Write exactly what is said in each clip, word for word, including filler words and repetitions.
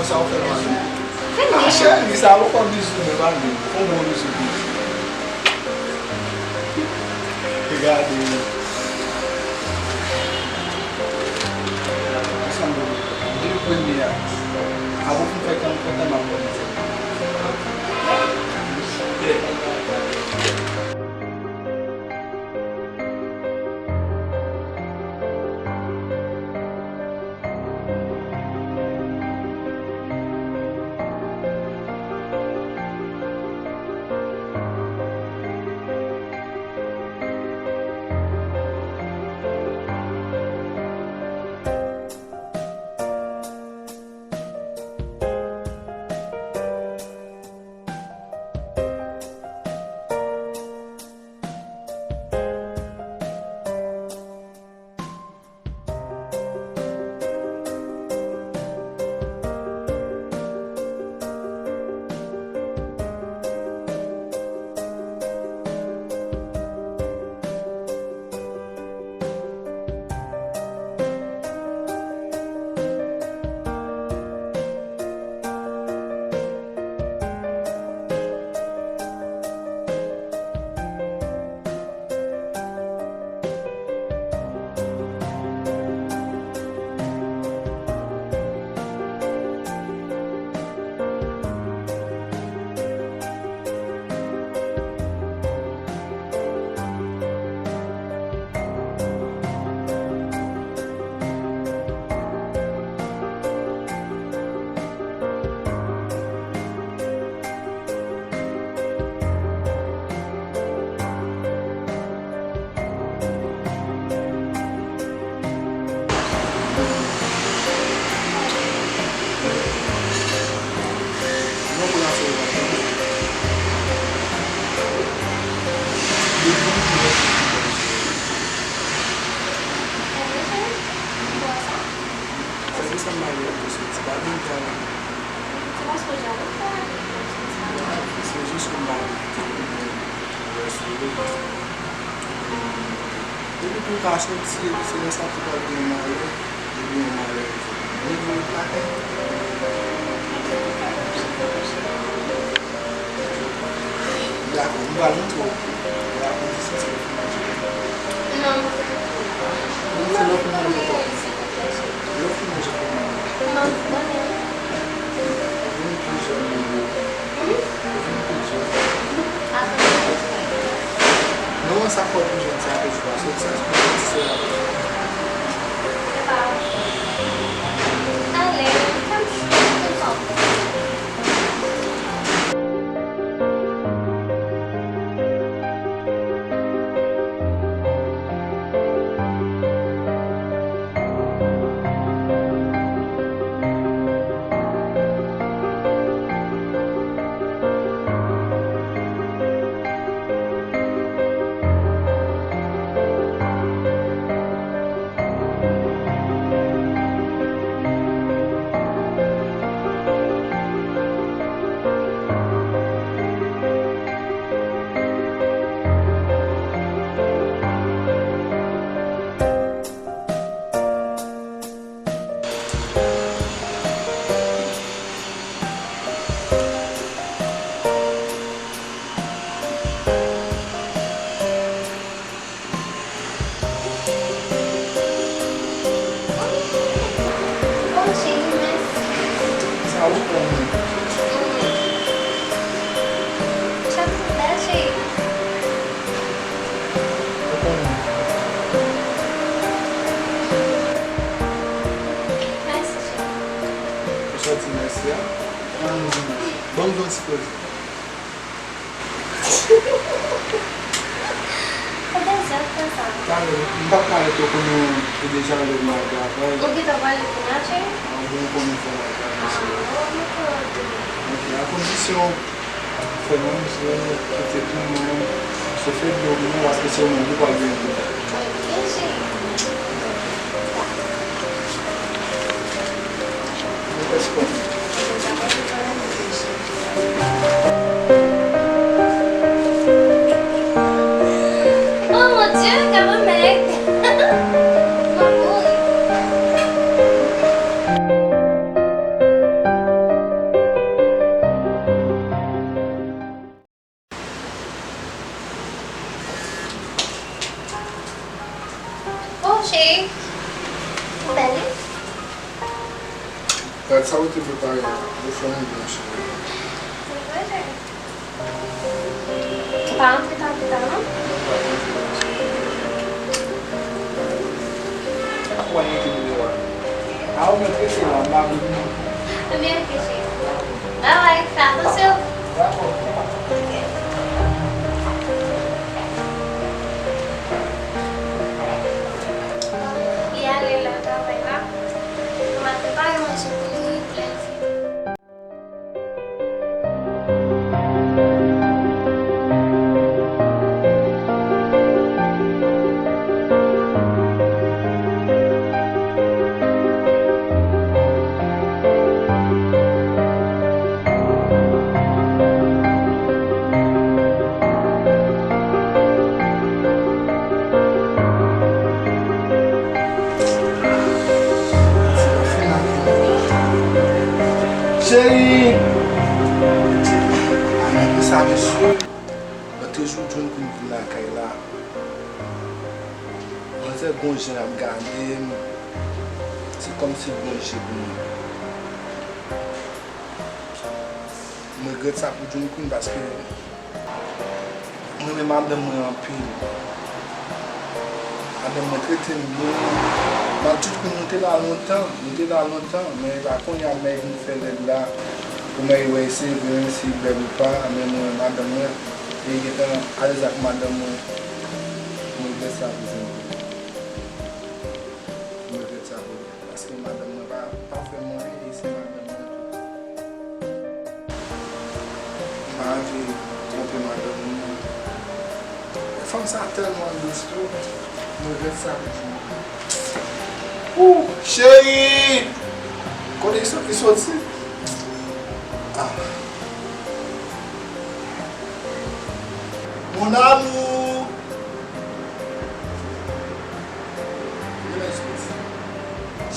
Sa w fè mwen? Fè m. Ah, cheri, sa ou fè bizou, men pa vle. Fè yon bon bizou pou mwen. Gade. Ansanm de premye a. Apre w fin fè kè m kontan, m ap fè bizou. Sèvis an mari ap soti, pa vin jan. Se paske w jan ou fè avèk yo, se sa. Se jis pou mari. Depi tou ka soti, se lè sa tou pral gen malè, epi yon malè. Li vin yon pakèt. Dakò, m pral montre w. Dakò, m di si se lè w fin manje. Non, m poko. M di se lè w fin manje kòb. Lè w fin manje kòb. Non, m konnen. Vin pi jèn. Vin pi jèn. Non, sa fè w pi jèn, se akoz ou pa soti, sa se pou ti sè a. Se pa w. Ale, fè m, fè m kòb. Bon, cheri, mèsi. Sa ou konnen. Chak jou bèl, cheri. Ou konnen. Mèsi, cheri. Ou soti mèsi a? Ban m di mèsi. Ban m di yon ti koze. Ou bezwen fè sa. Talè, m p ap pale twòp, konnen ou deja lè m al travay. Ou gentan pale pou Nache? An, bon, ou konnen fò m al travay, cheri. Ah, bon, m konnen. Ok, a kondisyon, fè manje, pote pou mwen, sofe dlo pou mwen, paske se ou menm ki pral gen dlo. Ok, cheri. Oh mon Dieu, gade mèg. Mwen mouri. Gad sa ou te prepare a, ou fè m byen, cheri. Se vre, cheri. Ou pa rantre ta pita, non? Ou pa mete videyo a. A, ou mèt rete la, m pa vle vini. Ebyen, ok, cheri. Bye bye, fè atansyon. Dakò. Ok. Li ale nan travay la. Mwen prepare manje pou li, pou lè l vini. Cheri! Ann, ki sa, mesye? Lòt jou, John Queen vin lakay la. Manzè gon jan l ap gade m. Se kòmsi l gon je pou mwen. M regrèt sa pou John Queen paske mwen renmen madanm mwen anpil. Madanm mwen trete m byen. Malgre nou te la lontan, nou te la lontan, men e pa kounye a Mèy vin fè lèd la pou Mèy wè si se vre menm si bèl ou pa, men mwen renmen madanm mwen. E gentan alèz ak madanm mwen. M regrèt sa pou John Queen. M regrèt sa pou li. Paske madanm mwen pa, pa fè m anyen, e se madanm mwen tou. M pa anvi twonpe madanm mwen. Men fanm sa tèlman dous tou. M regrèt sa pou li. Ou, cheri! Kote li so-, li soti? Ah. Mon amour!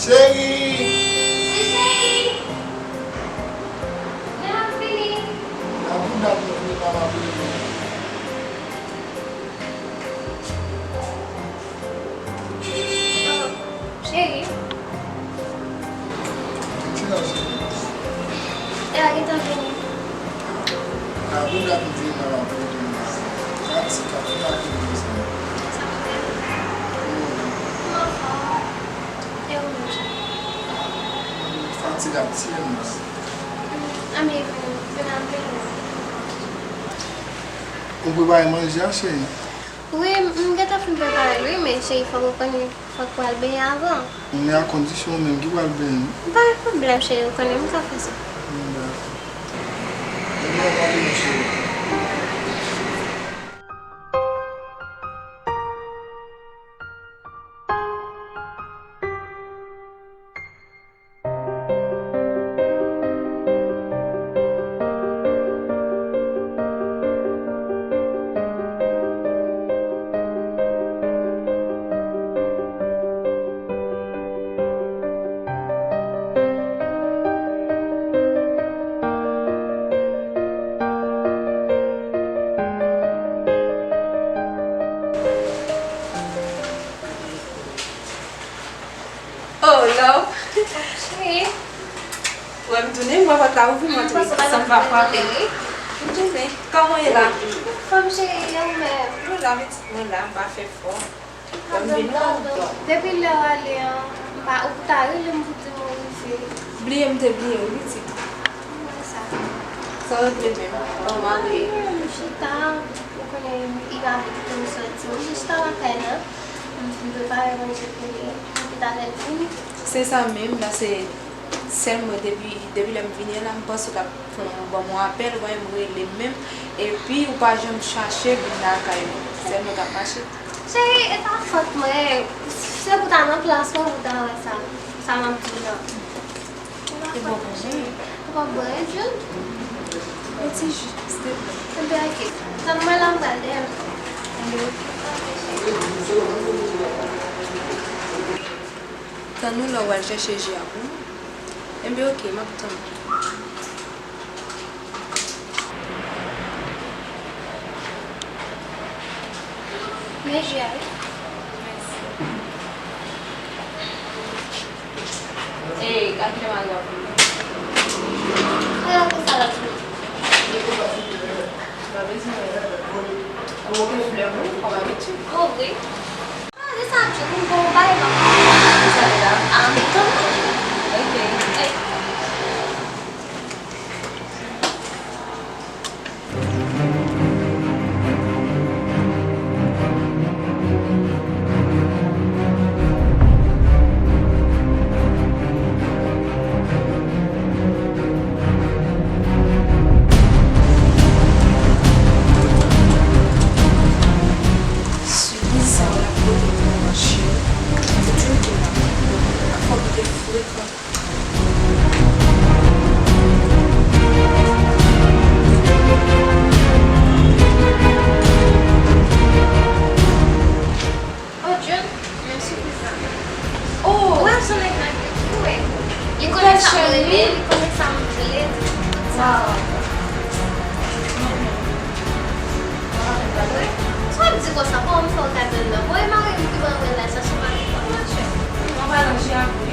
Cheri! Wi, cheri! Men m ap vini. Nan bouda m vini, m ap vini. Cheri. Ki lè w cheri? E a gentan vini. A, bouda m vini nan lapè vini la. Sa ti ka fè la ki vini sa. Sa fè? Wi. Kòman w fè? E ou menm, cheri? Fatig ap tiye m la. Ann vini, vini, vini. Ou prepare manje a, cheri? Wi, m, m gentan fin prepare l, wi, men cheri, fòk ou konnen, fòk pral benyen avan. Men a kondisyon ou menm ki pral benyen. Pa gen pwoblèm, cheri, ou konnen m ka fè sa. Bon, dakò. Ebyen, ann ale, mon cheri. Oh, love. Cheri. Wè m tounen, m wè pòt la ouvri, m antre. San m pa frape. M tounen. Kòman w ye la? Anfòm, cheri, e ou menm? Nou la, pitit, nou la, m pa fè fò. Wè m vin wè w. Depi lè w ale an, m pa, ou ta rele m pou di m ou rive. Bliye m te bliye w, pitit. Sa regle menm. Kòman w ye? M chita, ou konnen, Iva vle kite m soti. M jis chita lakay la. M fin prepare manje pou li. Epi talè l vini. Se sa menm, la se sèl mwen depi, depi lè m vini an la, m panse w t ap fè yon, ban m yon apèl, ou pa menm rele m menm. Epi ou pa janm chache vin lakay mwen. Sèl mwen k ap mache. Cheri, e pa fòt mwen. Se pou ta nan plas mwen pou ta wè sa. Sa m ap di w lan. E bon, bon, cheri. Ou p ap bwè yon jus? Yon ti jus, silvouplè. Enben, ok. Tann mwen la, m pral dèyè l. Enben, ok. Tann ou lè w al chèche ji a pou mwen. Enben, ok, m ap tann ou. Men ji a, wi. Mèsi. Ey, gad jan mari w ap ri. Ala konsa la tou. Li te pase de lè. Mwen bezwen wè. Ou te flè mwen, kòm abitid. Oh, vre? Ah, se sa m di, pou m ba w bagay, m ap sa deja. Ah, m tann ou. Ok. Ey. Sou ki sa w la pote pou mwen, cheri? Ou toujou te la. Fòk ou te frekan. Oh, John, men sipriz la. Oh! Ou wè jan nèg la gen pou wè. Li konnen sa m renmen, li konnen sa m vle. Sa. Sa w ap di konsa, bon, m fè w kado l nan. Bon, e mari m ki ban mwen l la, chache mari m, monchè. Mwen pa nan jè avè w.